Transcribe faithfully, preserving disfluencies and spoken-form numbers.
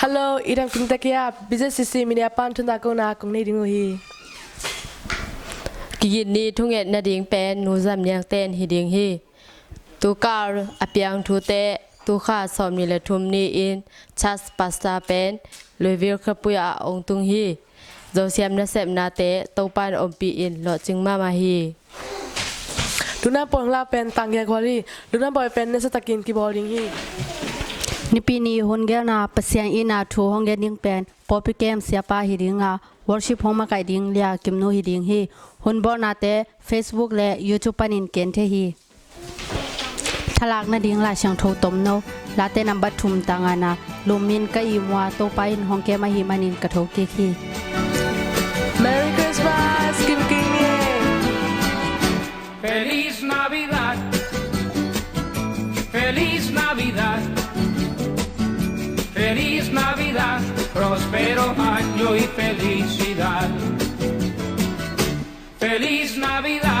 Hello, i dam kim tek hia? B Z C C Media pan thuntakona kong nei ding uh hi. Kigin ni thunget nading pen Nu Zam Niang ten hi ding hi. Tukal a piang thute, tukha sawmnih le thum ni-in Charles Pastor pen Louisville khapui ah ong tung hi. Zosiam nasepnate Topan ompih in lawhcing mahmah hi. Lungdam pawi hong lak pen tang giak hual hi. Lungdam pawi pen nasatakin kibawl ding hi. Nipi ni hun gelna Pasian itna thu hong gen ding pen Pawlpi Kem siapa hi ding a, worship hong makaih ding Lia Kimnu hi ding hi. Hun bawlnate Facebook le YouTube panin ken thei hi. Thalak nading Lai Siangtho tomno, Late nambat thum tang ngana, Lum min ka ihmu a, Topa in hong kem ahih manin ka thokik hi. Merry Christmas, Kim Kim Ye. Feliz Navidad. Feliz Navidad. Feliz Navidad. Próspero año y felicidad. Feliz Navidad.